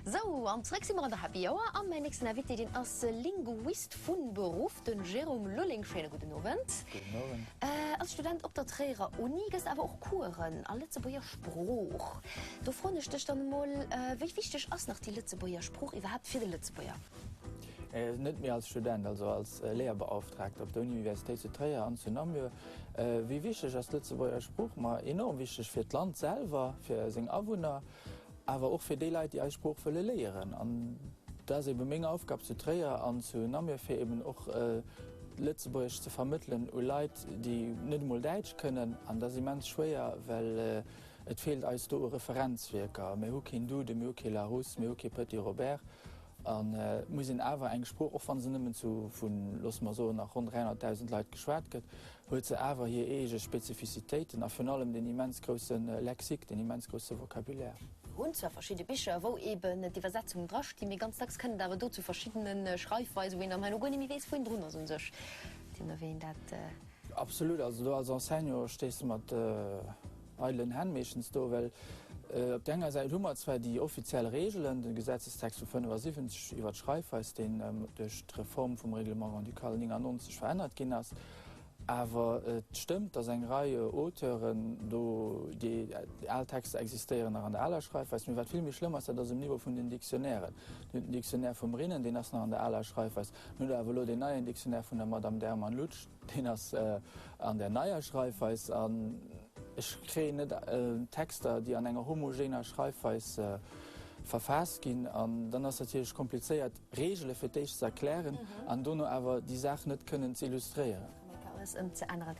Sou, an zréck si mer an der Happy Hour an mäin nächsten Invité, deen ass Linguist vu Beruff, de Jérôme Lulling. Schéine gudden Owend. Gudden Owend. Als Student op der Tréierer Uni gëss de awer och Coursen a Lëtzebuerger Sprooch. Do froen ech dech dann emol, Wéi wichteg ass nach déi Lëtzebuerger Sprooch iwwerhaapt fir de Lëtzebuerger? Net méi als Student, also als Lehrbeauftragter op der Universitéit zu Tréier an zu Namur. Wéi wichteg ass d'Lëtzebuerger Sprooch? Ma enorm wichteg fir d'Land selwer, fir seng Awunner. Awer och fir déi Leit, déi eis Sprooch wëlle léieren. An dat ass ebe meng Aufgab zu Tréier an zu Namur, fir eben och Lëtzebuergesch ze vermëttelen u Leit, déi net emol Däitsch kënnen. An dat ass immens schwéier, well et feelt eis do u Referenzwierker. Mir hu keen Duden, mir hu kee Larousse, mir hu kee Petit Robert. An et muss een awer eng Sprooch, och wa se nëmmen zu vun, loosse mer soen, nach ronn 300.000 Leit geschwat gëtt, huet se awer hir eege Spezifizitéiten a virun allem deen immens grousse Lexique, deen immens grousse Vocabulaire. Mir hunn zwar verschidde Bicher, wou eeben d'Iwwersetzungen drastinn, mee ganz dacks kënnt et awer do zu verschiddene Schreifweisen, wou een dann herno guer net méi weess, wou een drun ass u sech, deemno wéi een dat. Absolut, also do als Enseignant stees de mat eidelen Hänn meeschtens do, well op där enger Säit hu mer zwar déi offiziell Regeln, de Gesetzestext vu 75 iwwer d'Schreifweis, deen duerch d'Reform vum Règlement grand-ducal 99 verännert ginn ass, awer et stëmmt, datt eng Rei Auteuren do, déi al Texter existéieren nach an der aler Schreifweis. Mee wat vill méi schlëmm ass, dat ass um Niveau vun den Dictionnairen. Dir hutt den Dictionnaire vum Rinnen, deen ass nach an der aler Schreifweis. Dann hutt Der awer elo deen neien Dictionnaire vun der Madame Derman-Lutsch, Deen ass an där neier Schreifweis an ech kréien net Texter, déi an enger homogener Schreifweis verfaasst ginn. An dann ass natierlech komplizéiert, Reegele fir d'éischt ze erklären an dono awer déi Saach net kënnen ze illustréieren. Alles ëmzeänneren.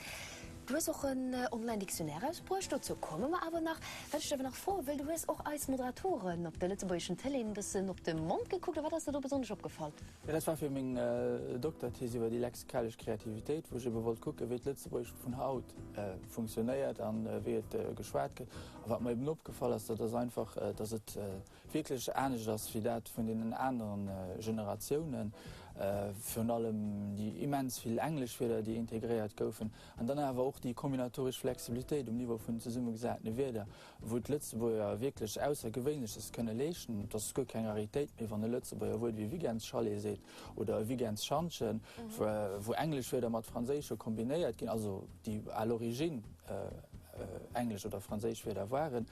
Du hues och en Online-Dictionnaire erausbruecht, dozou komme mer awer nach. Wat ech dech awer nach froe wëll, Du hues och eis Moderatoren op der lëtzebuergeschen Tëlee en bëssen op de Mond gekuckt. A wat ass der do besonnesch opgefall? Jo, dat war fir meng Dokterthees iwwer déi lexikalesch Kreativitéit, wou ech ebe wollt kucken, wéi d'Lëtzebuergescht vun haut funktionéiert an wéi et geschwat gëtt. A wat mer eben opgefall ass, dat ass einfach, datt et wierklech anescht ass wéi dat vun deenen anere Generatiounen, virun allem déi immens vill englesch Wierder, déi integréiert goufen, an dann awer och déi kombinatoresch Flexibilitéit um Niveau vun den zesummegesatene Wierder. wou d'Lëtzebuerger wierklech Aussergewéinleches kënne leeschten. Et ass guer keng Raritéit méi, wann e Lëtzebuerger e Wuert wéi Weekendschalet seet oder e Weekendsschantjen, wou englesch Wierder mat franséische kombinéiert ginn, also déi à l'origine englesch oder franséisch Wierder waren.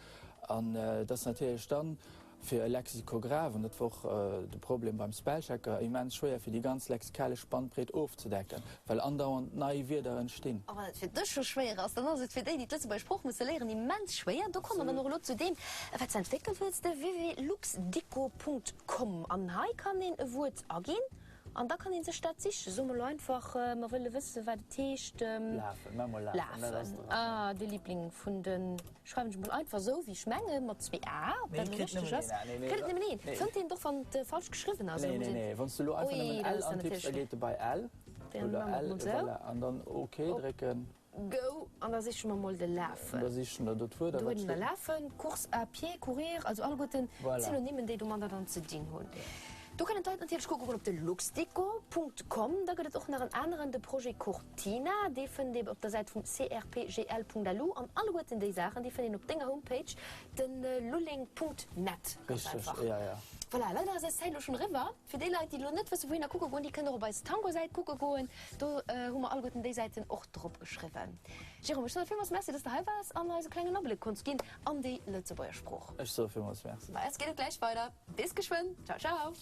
An et ass natierlech dann, Fir e Lexikograph, an dat wor och de Problem beim Spellchecker, immens schwéier fir déi ganz lexikalesch Bandbreet ofzedecken, well andauernd nei Wierder entstinn. A wann et fir dech scho schwéier ass, dann ass et fir déi, déi d'lëtzebuergesch Sprooch musse léieren, immens schwéier. Do komme mer dann och elo zu deem, wat s de entwéckelt hues, de www.luxdico.com. An hei kann een e Wuert aginn an da kann ee sech dat sichen. Soe mer elo einfach, mer wëlle wëssen, wat et heescht. Lafen, maache mer lafen, dat ass Lafen, ah, de Liebling vun de. Schreiwen ech mol einfach esou wéi ech mengen, mat zwee A, ob dat elo richteg ass. Kritt et nëmmen een? Fënnt een et och wann et falsch geschriwwen ass? Nee, nee, nee, wann s de elo einfach nëmmen L antipps, da geet e bei L oder L, voilà, an dann OK drécken. Go, an da siche mer mol de Lafen. Da sichen der do d'Wuert a wat steet. Do hunn mer Lafen, Course à pied, courir, also alleguerten d'Synonymen déi domadder dann ze dinn hunn. Do kënnen d'Leit natierlech kucke goen op de luxdeco Punkt com. Da gëtt et och nach en aneren, de Projet Cortina, dee fënnt ee op der Säit vum crpgl.lu. An alleguerten déi Saachen, déi fënnt een op denger Homepage, de lulling Punkt net. Ganz einfach. Richteg, ja, ja. Voilà, leider ass eis Zäit elo schonn eriwwer. Fir déi Leit, déi elo net wësse wouhinner kucke goen, déi kënnen och op eis Tango-Säit kucke goen. Do hu mer alleguerten déi Säiten och drop geschriwwen. Jérôme, ech soe villmools Merci, dass de hei waars an eis e klengen Abléck konns ginn an déi Lëtzebuerger Sprooch. Ech soe villmools Merci. Bei eis geet et gläich weider. Bis geschwënn. Ciao, ciao.